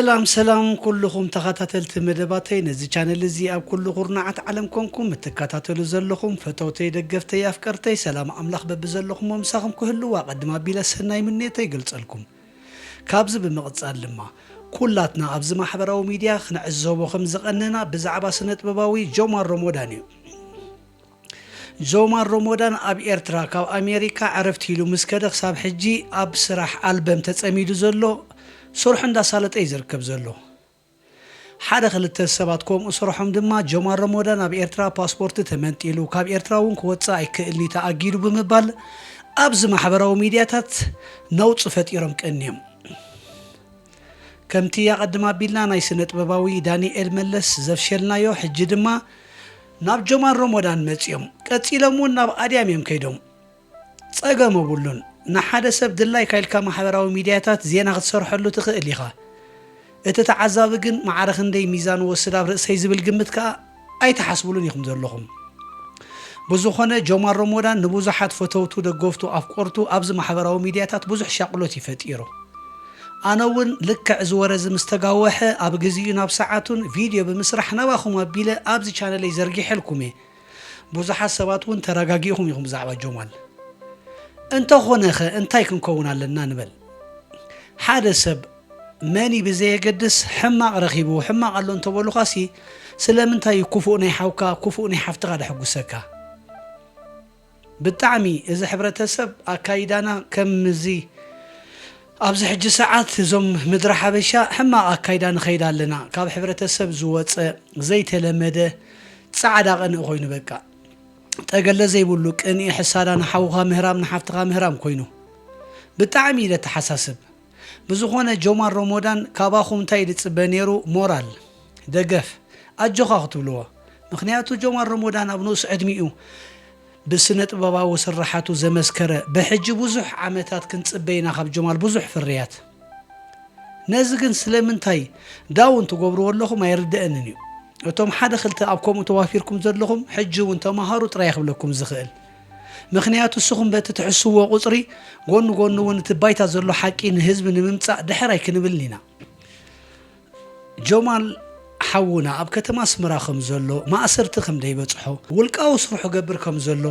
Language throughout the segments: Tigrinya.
ሰላም ሰላም ኩልኹም ተኸታተልቲ መደባተይ፣ ነዚ ቻነል እዚ ኣብ ኩሉ ኩርናዓት ዓለም ኮንኩም እትከታተሉ ዘለኹም ፈተውተይ፣ ደገፍተይ፣ ኣፍቀርተይ፣ ሰላም ኣምላኽ በብዘለኹሞ ምሳኹም ክህልው ኣቐድም ኣቢለ ሰናይ ምንየተይ ይገልጸልኩም። ካብዚ ብምቕጻል ድማ ኩላትና ኣብዚ ማሕበራዊ ሚድያ ክንዕዘቦ ከም ዝቐነና ብዛዕባ ስነ ጥበባዊ ጆማል ሮሞዳን እዩ። ጆማል ሮሞዳን ኣብ ኤርትራ ካብ ኣሜሪካ ዕረፍቲ ኢሉ ምስ ከደ ክሳብ ሕጂ ኣብ ስራሕ ኣልበም ተጸሚዱ ዘሎ፣ ስርሑ እንዳሳለጠ እዩ ዝርከብ ዘሎ። ሓደ ክልተ ሰባት ከምኡ ስርሖም ድማ ጆማል ሮሞዳን ኣብ ኤርትራ ፓስፖርት ተመንጢሉ፣ ካብ ኤርትራ እውን ክወጽእ ኣይክእልን እዩ ተኣጊዱ ብምባል ኣብዚ ማሕበራዊ ሚድያታት ነውጺ ፈጢሮም ቀንዮም። ከምቲ ኣቐድም ኣቢልና ናይ ስነ ጥበባዊ ዳንኤል መለስ ዘፍሸልናዮ፣ ሕጂ ድማ ናብ ጆማል ሮሞዳን መጺኦም። ቀጺሎም እውን ናብ ኣድያም እዮም ከይዶም። ጸገም የብሉን። ንሓደ ሰብ ድላይካ ኢልካ ማሕበራዊ ሚድያታት ዜና ክትሰርሐሉ ትኽእል ኢኻ። እቲ ተዓዛቢ ግን ማዕረ ክንደይ ሚዛን ወስድ ኣብ ርእሰይ ዝብል ግምት ከኣ ኣይትሓስብሉን ኢኹም ዘለኹም። ብዝኾነ ጆማል ሮሞዳን ንብዙሓት ፈተውቱ፣ ደገፍቱ፣ ኣፍቀርቱ ኣብዚ ማሕበራዊ ሚድያታት ብዙሕ ሻቕሎት እዩ ፈጢሩ። ኣነ እውን ልክዕ እዚ ወረ እዚ ምስ ተጋወሐ ኣብ ግዜኡ ናብ ሰዓቱን ቪድዮ ብምስራሕ ናባኹም ኣቢለ ኣብዚ ቻነለይ ዘርጊሐልኩም እየ። ብዙሓት ሰባት እውን ተረጋጊእኹም ኢኹም ብዛዕባ ጆማል። እንተኾነ ኸ እንታይ ክንከውን ኣለና ንበል? ሓደ ሰብ መን እዩ ብዘየገድስ ሕማቕ ረኺቡ፣ ሕማቕ ኣሎ እንተበሉኻሲ፣ ስለምንታይ እዩ ክፉእ ናይ ሓውካ፣ ክፉእ ናይ ሓፍትኻ ደሕጉሰካ? ብጣዕሚ እዚ ሕብረተሰብ ኣካይዳና ከምዚ ኣብዚ ሕጂ ሰዓት እዞም ምድሪ ሓበሻ ሕማቕ ኣካይዳ ንኸይድ ኣለና። ካብ ሕብረተሰብ ዝወጸ ዘይተለመደ ጻዕዳ ቅንኢ ኮይኑ በቃ። ጠገለ ዘይብሉ ቅንኢ፣ ሕሳዳ፣ ንሓውኻ ምህራም ንሓፍትኻ ምህራም ኮይኑ ብጣዕሚ እዩ ለተሓሳስብ። ብዝኾነ ጆማል ሮሞዳን ካባኹም እንታይ እዩ ዝጽበ ነይሩ? ሞራል፣ ደገፍ፣ ኣጆኻ ክትብልዎ። ምኽንያቱ ጆማል ሮሞዳን ኣብ ንኡስ ዕድሚኡ ብስነ ጥበባዊ ስርሓቱ ዘመስከረ፣ ብሕጂ ብዙሕ ዓመታት ክንጽበ ኢና ካብ ጆማል ብዙሕ ፍርያት። ነዚ ግን ስለምንታይ ዳውን ትገብርዎ ኣለኹም ኣይርደአንን እዩ። እቶም ሓደ ክልተ ኣብ ከምኡ ተዋፊርኩም ዘለኹም ሕጂ እውን ተማሃሩ ጥራይ ክብለኩም ዝኽእል። ምኽንያቱ እስኹም በቲ ትሕስዎ ቁጽሪ ጎኒ ጎኒ እውን እቲ ባይታ ዘሎ ሓቂ ንህዝቢ ንምምጻእ ድሕር ኣይክንብልን ኢና። ጆማል ሓውና ኣብ ከተማ ኣስመራ ከም ዘሎ፣ ማእሰርቲ ከም ዘይበጽሖ፣ ውልቃዊ ስርሑ ገብር ከም ዘሎ፣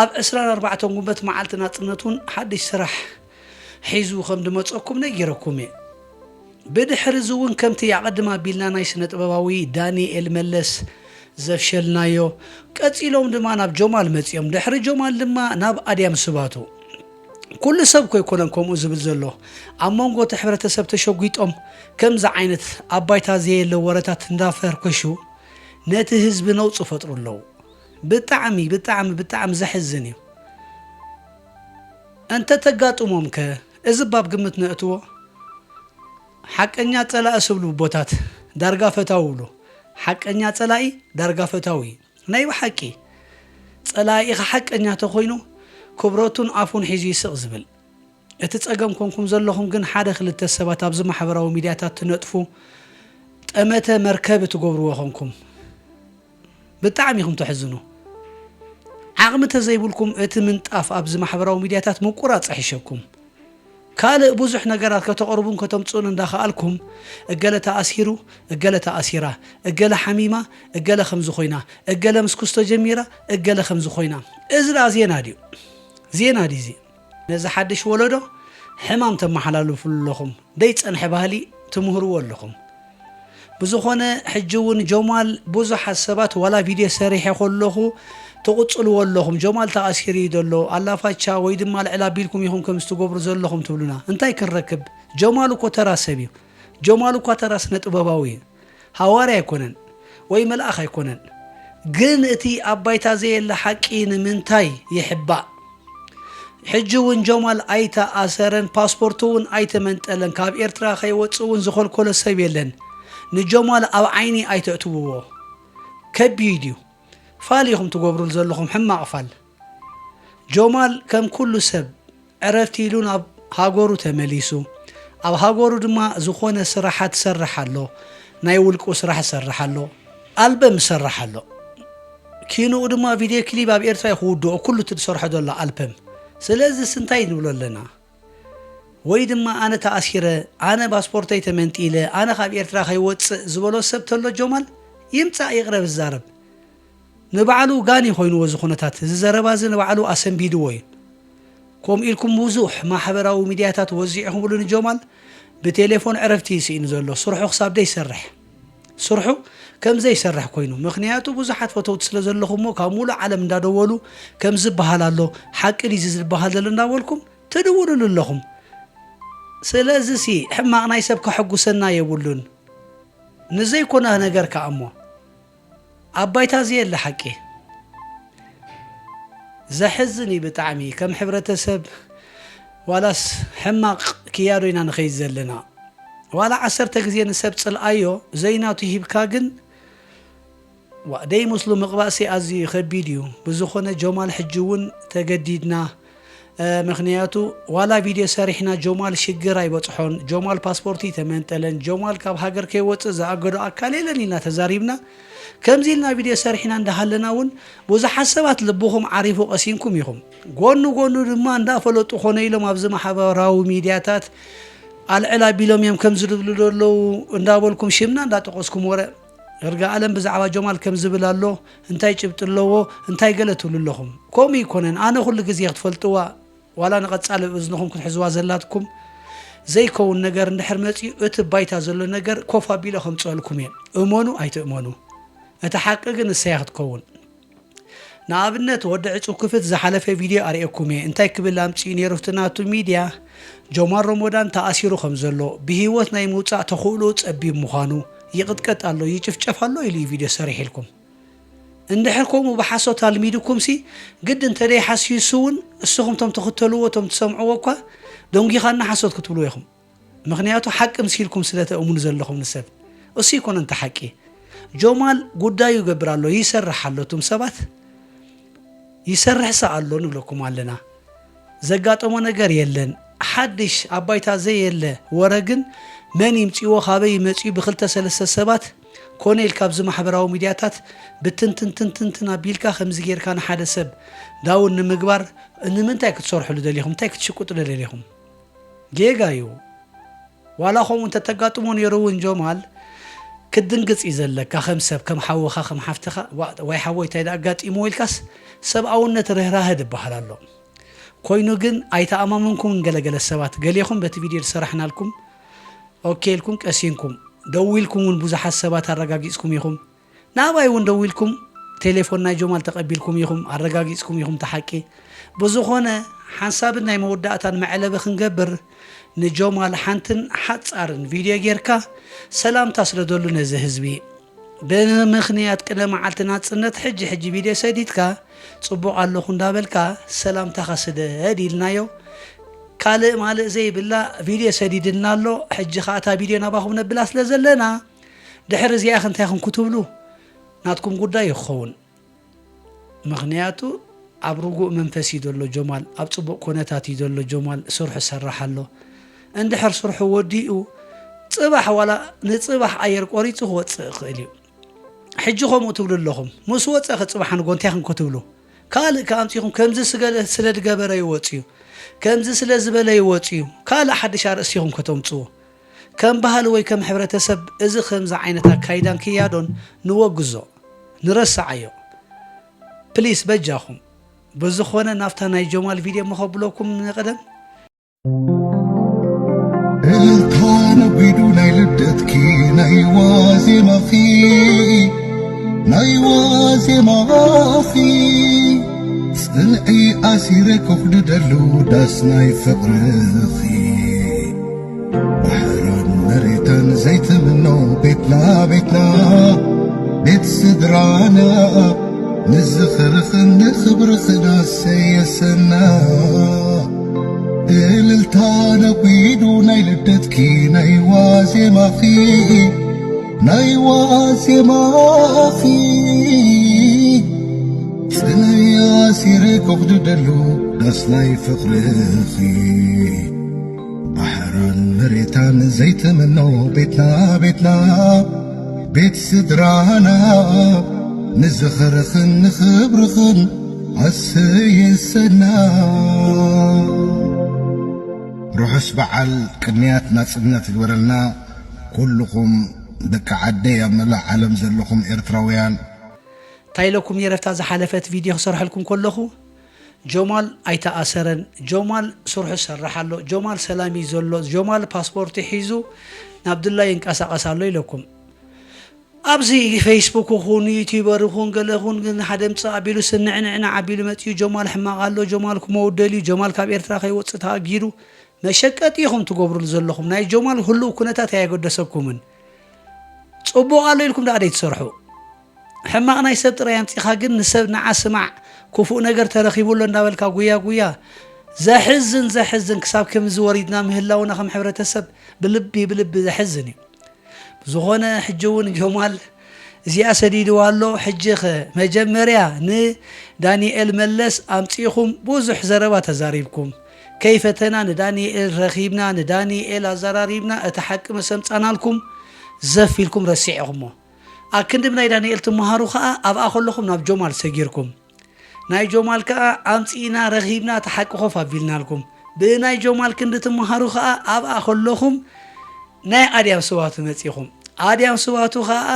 ኣብ ዕስራን ኣርባዕተን ጉንበት መዓልቲ ናጽነት እውን ሓድሽ ስራሕ ሒዙ ከም ዝመጸኩም ነጊረኩም እየ። ብድሕሪ እዚ እውን ከምቲ ኣቐድም ኣቢልና ናይ ስነ ጥበባዊ ዳንኤል መለስ ዘፍሸልናዮ፣ ቀጺሎም ድማ ናብ ጆማል መጺኦም፣ ድሕሪ ጆማል ድማ ናብ ኣድያም ስባቱ። ኩሉ ሰብ እኮ ኣይኮነን ከምኡ ዝብል ዘሎ። ኣብ መንጎ እቲ ሕብረተሰብ ተሸጒጦም ከምዚ ዓይነት ኣብ ባይታ ዘየለ ወረታት እንዳፈርከሹ ነቲ ህዝቢ ነውጺ ፈጥሩ ኣለዉ። ብጣዕሚ፣ ብጣዕሚ፣ ብጣዕሚ ዘሕዝን እዩ። እንተ ተጋጥሞም ከ እዚ ባብ ግምት ነእትዎ? ሓቀኛ ጸላኢ ስብሉ ቦታት ዳርጋ ፈታዊ ብሉ። ሓቀኛ ጸላኢ ዳርጋ ፈታዊ እዩ። ናይ ብሓቂ ጸላኢኻ ሓቀኛ ተኾይኑ ክብረቱን ኣፉን ሒዙ ይስቕ ዝብል። እቲ ጸገም ኮንኩም ዘለኹም ግን ሓደ ክልተ ሰባት ኣብዚ ማሕበራዊ ሚድያታት ትነጥፉ ጠመተ መርከብ ትገብርዎ ኾንኩም። ብጣዕሚ ኢኹም ተሕዝኑ። ዓቕሚ ተዘይብልኩም እቲ ምንጣፍ ኣብዚ ማሕበራዊ ሚድያታት ምቁራጽ ይሕሸኩም። ካልእ ብዙሕ ነገራት ከተቕርቡን ከተምጽኡን እንዳኸኣልኩም፣ እገለ ተኣሲሩ፣ እገለ ተኣሲራ፣ እገለ ሓሚማ፣ እገለ ከምዚ ኮይና፣ እገለ ምስ ኩስቶ ጀሚራ፣ እገለ ከምዚ ኮይና። እዚ ደኣ ዜና ድዩ? ዜና ድዩ እዚ? ነዚ ሓድሽ ወለዶ ሕማም ተመሓላልፉሉ ኣለኹም። ደይጸንሐ ባህሊ ትምህርዎ ኣለኹም። ብዝኾነ ሕጂ እውን ጆማል ብዙሓት ሰባት ዋላ ቪድዮ ሰሪሐ ከለኹ ትቕጽልዎ ኣለኹም። ጆማል ተኣሲሩ እዩ ዘሎ፣ ኣላፋቻ ወይ ድማ ልዕል ኣቢልኩም ኢኹም ከምዚ ትገብሩ ዘለኹም ትብሉና። እንታይ ክንረክብ? ጆማል እኮ ተራ ሰብ እዩ። ጆማል እኳ ተራ ስነ ጥበባዊ እዩ። ሃዋርያ ኣይኮነን ወይ መልኣኽ ኣይኮነን። ግን እቲ ኣብ ባይታ ዘየለ ሓቂ ንምንታይ ይሕባእ? ሕጂ እውን ጆማል ኣይተኣሰረን፣ ፓስፖርቱ እውን ኣይተመንጠለን። ካብ ኤርትራ ከይወጽእ እውን ዝኸልከሎ ሰብ የለን። ንጆማል ኣብ ዓይኒ ኣይተእትውዎ። ከቢድ እዩ። ፋል ኢኹም ትገብሩሉ ዘለኹም ሕማቕ ፋል። ጆማል ከም ኩሉ ሰብ ዕረፍቲ ኢሉ ናብ ሃገሩ ተመሊሱ፣ ኣብ ሃገሩ ድማ ዝኾነ ስራሓት ይሰርሕ ኣሎ። ናይ ውልቁ ስራሕ ይሰርሕ ኣሎ። ኣልበም ይሰርሕ ኣሎ። ኪንኡ ድማ ቪድዮ ክሊፕ ኣብ ኤርትራ እዩ ክውድኦ፣ ኩሉ እቲ ዝሰርሖ ዘሎ ኣልበም። ስለዚስ እንታይ ንብሎ ኣለና? ወይ ድማ ኣነ ተኣሲረ፣ ኣነ ፓስፖርተይ ተመንጢለ፣ ኣነ ካብ ኤርትራ ከይወጽእ ዝበሎ ሰብ ተሎ ጆማል ይምጻእ ይቕረብ ዝዛረብ። ንባዕሉ ጋኒ ኮይንዎ እዚ ኩነታት፣ እዚ ዘረባ እዚ ንባዕሉ ኣሰንቢድዎ እዩ። ከምኡ ኢልኩም ብዙሕ ማሕበራዊ ሚድያታት ወዚዕኹምሉ ንጆማል ብቴሌፎን ዕረፍቲ ይስኢኑ ዘሎ፣ ስርሑ ክሳብ ደይሰርሕ። ስርሑ ከም ዘይሰርሕ ኮይኑ፣ ምኽንያቱ ብዙሓት ፈተውቲ ስለ ዘለኹም እሞ ካብ ሙሉእ ዓለም እንዳደወሉ ከም ዝበሃል ኣሎ፣ ሓቂ ድዩ እዚ ዝበሃል ዘሎ እንዳበልኩም ትድውሉሉ ኣለኹም። ስለዚ ሲ ሕማቕ ናይ ሰብ ከሐጉሰና የብሉን። ንዘይኮነ ነገር ከኣ እሞ ኣብ ባይታ ዘየለ ሓቂ። ዘሕዝን እዩ ብጣዕሚ። ከም ሕብረተሰብ ዋላስ ሕማቕ ክያዶ ኢና ንኸይድ ዘለና። ዋላ ዓሰርተ ግዜ ንሰብ ጽልኣዮ ዘይናቱ ሂብካ ግን ዋ፣ ደይ ምስሉ ምቕባእሲ ኣዝዩ ከቢድ እዩ። ብዝኾነ ጆማል ሕጂ እውን ተገዲድና፣ እ፣ ምኽንያቱ ዋላ ቪድዮ ሰሪሕና ጆማል ሽግር ኣይበጽሖን፣ ጆማል ፓስፖርት ተመንጠለን፣ ጆማል ካብ ሃገር ከይወጽእ ዝኣገዶ ኣካል የለን ኢልና ተዛሪብና። ከምዚ ኢልና ቪድዮ ሰሪሕና እንዳሃለና እውን ብዙሓት ሰባት ልብኹም ዓሪፉ ቀሲንኩም ኢኹም። ጎኑ ጎኑ ድማ እንዳፈለጡ ኮነ ኢሎም ኣብዚ ማሕበራዊ ሚድያታት ኣልዕል ኣቢሎም እዮም ከምዚ ዝብሉ ዘለዉ እንዳበልኩም ሽምና እንዳጠቀስኩም ወረ እርጋ ኣለም ብዛዕባ ጆማል ከም ዝብል ኣሎ፣ እንታይ ጭብጢ ኣለዎ፣ እንታይ ገለ ትብሉ ኣለኹም? ከምኡ ይኮነን፣ ኣነ ኩሉ ግዜ ክትፈልጥዋ፣ ዋላ ንቐጻሊ እዝንኹም ክትሕዝዋ ዘላትኩም ዘይከውን ነገር እንድሕር መጺኡ፣ እቲ ባይታ ዘሎ ነገር ኮፍ ኣቢለ ከምጽአልኩም እየ። እመኑ ኣይትእመኑ፣ እቲ ሓቂ ግን ንሰያ ክትከውን። ንኣብነት፣ ወዲ ዕጹብ ክፍት ዝሓለፈ ቪድዮ ኣርእየኩም እየ። እንታይ ክብል ኣምጺኡ ነይሩ ኣብቲ ናቱ ሚድያ፣ ጆማል ሮሞዳን ተኣሲሩ ከም ዘሎ፣ ብህይወት ናይ ምውጻእ ተኽእሎኡ ጸቢብ ምዃኑ፣ ይቕጥቀጥ ኣሎ፣ ይጭፍጨፍ ኣሎ ኢሉ እዩ ቪድዮ ሰሪሕልኩም። እንድሕር ከምኡ ብሓሶት ኣልሚድኩምሲ፣ ግዲ እንተ ደይሓሲሱ እውን፣ እስኹም እቶም ትኽተልዎ፣ እቶም ትሰምዕዎ እኳ ደንጊኻና ሓሶት ክትብልዎ ኢኹም። ምኽንያቱ ሓቂ ምሲልኩም ስለ ተእምኑ ዘለኹም ንሰብ። እሱ ይኮነ እንተ ሓቂ። ጆማል ጉዳዩ ይገብር ኣሎ፣ ይሰርሕ ኣሎ። እቱም ሰባት ይሰርሕሰ ኣሎ ንብለኩም ኣለና። ዘጋጠሞ ነገር የለን። ሓድሽ ኣብ ባይታ ዘየለ ወረ ግን መን ይምጽእዎ፣ ካበይ ይመጽኡ ብክልተ ሰለስተ ሰባት ኮነ ኢልካ ኣብዚ ማሕበራዊ ሚድያታት ብትንትንትንትንትን ኣቢልካ ከምዚ ጌርካ ንሓደ ሰብ ዳውን ንምግባር ንምንታይ ክትሰርሕሉ ደሊኹም? እንታይ ክትሽቅጡ ደሊኹም? ጌጋ እዩ። ዋላ ከምኡ እንተተጋጥሞ ነይሩ እውን ጆማል፣ ክትድንግጽ እዩ ዘለካ። ከም ሰብ፣ ከም ሓውኻ፣ ከም ሓፍትኻ፣ "ዋ-፣ ዋይ ሓወይ፣ እንታይ ደኣ ኣጋጢምዎ?" ኢልካስ ሰብኣውነት ርህራሀ ዝበሃል ኣሎ። ኮይኑ ግን ኣይተኣማመንኩምን ገለገለ ሰባት። ገሌኹም በቲ ቪድዮ ዝሰራሕናልኩም ኦኬ ኢልኩም ቀሲንኩም፣ ደዊልኩም እውን ብዙሓት ሰባት ኣረጋጊጽኩም ኢኹም። ናባይ እውን ደዊልኩም ቴሌፎን ናይ ጆማል ተቐቢልኩም ኢኹም፣ ኣረጋጊጽኩም ኢኹም እቲ ሓቂ። ብዝኾነ፣ ሓንሳብን ናይ መወዳእታን መዕለቢ ክንገብር፣ ንጆማል ሓንትን ሓጻርን ቪድዮ ጌርካ ሰላምታ ስደደሉ ነዚ ህዝቢ። ብምኽንያት ቅነ መዓልቲ ናጽነት ሕጂ ሕጂ ቪድዮ ሰዲድካ፣ ጽቡቕ ኣለኹ እንዳበልካ ሰላምታኻ ስደድ ኢልናዮ። ካልእ ማልእ ዘይብላ ቪድዮ ሰዲድልና ኣሎ። ሕጂ ኸኣ እታ ቪድዮ ናባኹም ነብላ ስለ ዘለና፣ ድሕሪ እዚኣ ኸ እንታይ ኢኹም ክትብሉ? ናትኩም ጉዳይ እዩ ክኸውን። ምኽንያቱ ኣብ ርጉእ መንፈስ እዩ ዘሎ ጆማል፣ ኣብ ጽቡቕ ኩነታት እዩ ዘሎ ጆማል፣ ስርሑ ይሰርሕ ኣሎ። እንድሕር ስርሑ ወዲኡ፣ ጽባሕ ዋላ ንጽባሕ ኣየር ቆሪጹ ክወጽእ ይኽእል እዩ። ሕጂ ከምኡ ትብሉ ኣለኹም። ምስ ወጸ ኸ ጽባሕ ንጎ እንታይ ኢኹም ክትብሉ? ካልእ ከ ኣምጺኹም ከምዚ ስገለ-፣ ስለ ዝገበረ ይወጽ እዩ፣ ከምዚ ስለ ዝበለ ይወጽ እዩ፣ ካልእ ሓድሽ ኣርእስቲ ኢኹም ከተምጽኡ። ከም ባህሊ ወይ ከም ሕብረተሰብ እዚ ከምዚ ዓይነት ኣካይዳን ክያዶን ንወግዞ፣ ንረስዓዮ። ፕሊስ በጃኹም። ብዝኾነ ናብታ ናይ ጆማል ቪድዮ እሞ ከብለኩም ንቐደም። እልልታ ነጒዱ ናይ ልደትኪ ናይ ዋዜማኺ፣ ናይ ዋዜማኺ፣ ጽንዒ ኣሲረ ኮፍ ድደሉ ዳስ ናይ ፍቕርኺ። ባሕራን መሬታን ዘይትምኖ ቤትና ቤትና፣ ቤት ስድራና፣ ንዝኽርኽን ንኽብርኽን ኣሰየሰና። እልልታ ነጒዱ ናይ ልደትኪ ናይ ዋዜማኺ፣ ናይ ዋዜማኺ፣ ጽንዒ ኣሲረ ኮፍ ድደሉ ዳስ ናይ ፍቕርኺ። ባሕራን መሬታን ዘይትምኖ ቤትና ቤትና፣ ቤት ስድራና፣ ንዝኽርኽን ንኽብርኽን ኣሰየሰና። ርሑስ በዓል ቅንያት ናጽነት ይግበረልና። ኩልኹም ደቂ ዓደይ ኣብ መላእ ዓለም ዘለኹም ኤርትራውያን። እንታይ ኢለኩም ነይረ ኣብታ ዝሓለፈት ቪድዮ ክሰርሐልኩም ከለኹ፣ ጆማል ኣይተኣሰረን፣ ጆማል ስርሑ ይሰርሕ ኣሎ፣ ጆማል ሰላም እዩ ዘሎ፣ ጆማል ፓስፖርቱ ሒዙ ናብ ድላዩ ይንቀሳቐስ ኣሎ ኢለኩም። ኣብዚ ፌስቡክ ይኹን ዩቲዩበር ይኹን ገለ ይኹን ግን ሓደ ምጽእ ኣቢሉ ስንዕንዕና ኣቢሉ መጺኡ፣ ጆማል ሕማቕ ኣሎ፣ ጆማል ክመውት ደልዩ፣ ጆማል ካብ ኤርትራ ከይወጽእ ተኣጊዱ፣ መሸቀጢ ኢኹም ትገብሩሉ ዘለኹም። ናይ ጆማል ህሉው ኩነታት ኣየገደሰኩምን። ጽቡቕ ኣሎ ኢልኩም ደኣ ደይትሰርሑ። ሕማቕ ናይ ሰብ ጥራይ ኣምጺኻ ግን ንሰብ ንዓ ስማዕ፣ ክፉእ ነገር ተረኺቡ ኣሎ እንዳበልካ ጉያ ጉያ። ዘሕዝን፣ ዘሕዝን፣ ክሳብ ከምዚ ወሪድና ምህላውና ከም ሕብረተሰብ ብልቢ፣ ብልቢ ዘሕዝን እዩ። ብዝኾነ ሕጂ እውን ጆማል እዚኣ ሰዲድዋ ኣሎ። ሕጂ ኸ መጀመርያ ንዳንኤል መለስ ኣምጺእኹም ብዙሕ ዘረባ ተዛሪብኩም። ከይፈተና ንዳንኤል ረኺብና፣ ንዳንኤል ኣዘራሪብና፣ እቲ ሓቂ መሰምጻናልኩም ዘፍ ኢልኩም ረሲዕኹሞ። ኣክንዲ ብናይ ዳንኤል ትመሃሩ ኸኣ ኣብኣ ከለኹም ናብ ጆማል ሰጊርኩም። ናይ ጆማል ከኣ ኣምጺእና ረኺብና እቲ ሓቂ ኮፍ ኣቢልናልኩም። ብናይ ጆማል ክንዲ ትመሃሩ ከኣ ኣብኣ ከለኹም ናይ ኣድያም ስባቱ መጺኹም። ኣድያም ስባቱ ከኣ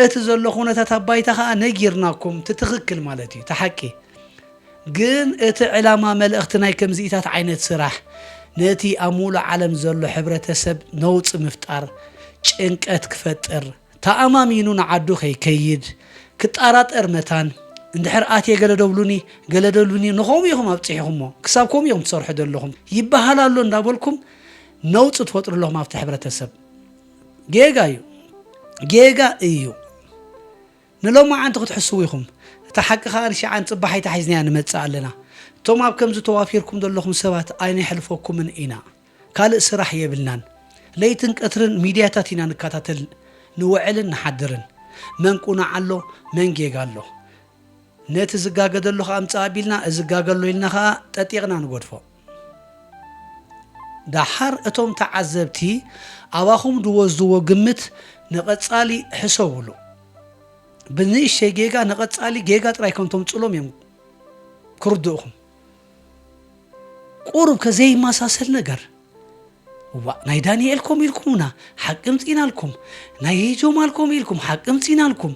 እቲ ዘሎ ኩነታት ኣብ ባይታ ከኣ ነጊርናኩም፣ እቲ ትኽክል ማለት እዩ፣ እቲ ሓቂ። ግን እቲ ዕላማ መልእኽቲ ናይ ከምዚኢታት ዓይነት ስራሕ ነቲ ኣብ ሙሉእ ዓለም ዘሎ ሕብረተሰብ ነውጺ ምፍጣር፣ ጭንቀት ክፈጥር፣ ተኣማሚኑ ንዓዱ ከይከይድ፣ ክጠራጠር መታን፣ እንድሕር ኣትየ ገለ ዶ ብሉኒ፣ ገለ ዶ ብሉኒ፣ ንኸምኡ ኢኹም ኣብጺሕኹሞ፣ ክሳብ ከምኡ ኢኹም ትሰርሑ ዘለኹም። ይበሃል ኣሎ እንዳበልኩም ነውጺ ትፈጥሩ ኣለኹም ኣብቲ ሕብረተሰብ። ጌጋ እዩ። ጌጋ እዩ። ንሎማዓንቲ ክትሕስዉ ኢኹም። እታ ሓቂ ከኣ ንሽዓን ጽባሒታ ሒዝናያ ንመጽእ ኣለና። እቶም ኣብ ከምዚ ተዋፊርኩም ዘለኹም ሰባት ኣይነሕልፈኩምን ኢና። ካልእ ስራሕ የብልናን። ለይትን ቀትርን ሚድያታት ኢና ንከታተል ንውዕልን ንሓድርን። መን ቁኑዕ ኣሎ፣ መን ጌጋ ኣሎ። ነቲ ዝጋገ ዘሎ ከኣ ኣምጽእ ኣቢልና፣ እዚ ጋገ ኣሎ ኢልና ከኣ ጠጢቕና ንገድፎ። ደሓር እቶም ተዓዘብቲ ኣባኹም ዝወስድዎ ግምት ንቐጻሊ ሕሰቡሉ። ብንእሽተይ ጌጋ ንቐጻሊ ጌጋ ጥራይ ከም ተምጽሎም እዮም ክርድኡኹም። ቁሩብ ከ ዘይመሳሰል ነገር። እዋእ፣ ናይ ዳንኤል ከምኡ ኢልኩምና ሓቂ ምጺእናልኩም፣ ናይ ጆማል ከምኡ ኢልኩም ሓቂ ምጺእናልኩም፣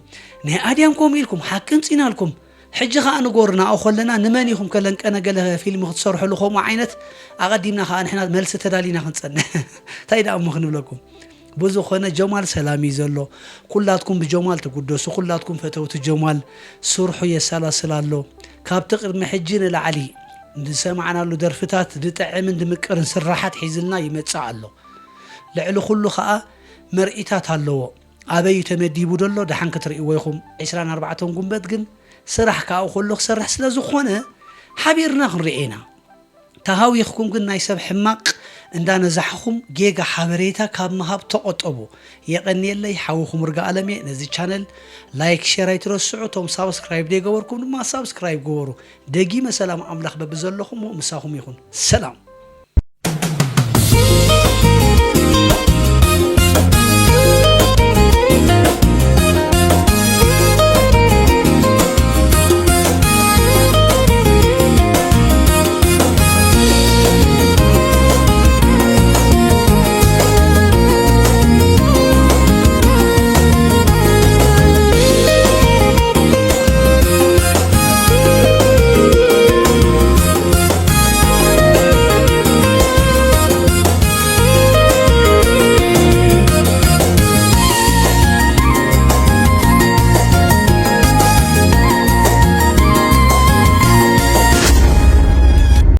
ናይ ኣድያም ከምኡ ኢልኩም ሓቂ ምጺእናልኩም። ሕጂ ኸኣ ንገሩና፣ ኣብኡ ከለና ንመን ኢኹም ከለንቀነ ገለ ፊልም ክትሰርሕሉ ከምኡ ዓይነት? ኣቐዲምና ኸኣ ንሕና መልሲ ተዳሊና ክንጸንሕ። እንታይ ደኣ እሞ ክንብለኩም? ብዝኾነ ጆማል ሰላም እዩ ዘሎ። ኩላትኩም ብጆማል ትጉደሱ፣ ኩላትኩም ፈተውቲ ጆማል። ስርሑ የሰላስል ኣሎ። ካብቲ ቅድሚ ሕጂ ንላዕሊ ዝሰማዕናሉ ደርፍታት ዝጥዕምን ዝምቅርን ስራሓት ሒዝልና ይመጽእ ኣሎ። ልዕሊ ኩሉ ኸኣ መርኢታት ኣለዎ። ኣበይ እዩ ተመዲቡ ዘሎ ደሓን ክትርእይዎ ኢኹም። ዕስራን ኣርባዕተን ጉንበት ግን ስራሕ ካብኡ ከሎ ክሰርሕ ስለ ዝኾነ ሓቢርና ክንርእዮ ኢና። ተሃዊኽኩም ግን ናይ ሰብ ሕማቕ እንዳነዛሕኹም ጌጋ ሓበሬታ ካብ ምሃብ ተቖጠቡ። የቐንየለይ፣ ሓውኹም ርጋ ኣለም እየ። ነዚ ቻነል ላይክ፣ ሼር ኣይትረስዑ። እቶም ሳብስክራይብ ዘይገበርኩም ድማ ሳብስክራይብ ግበሩ። ደጊመ ሰላም ኣምላኽ በብዘለኹም ምሳኹም ይኹን። ሰላም።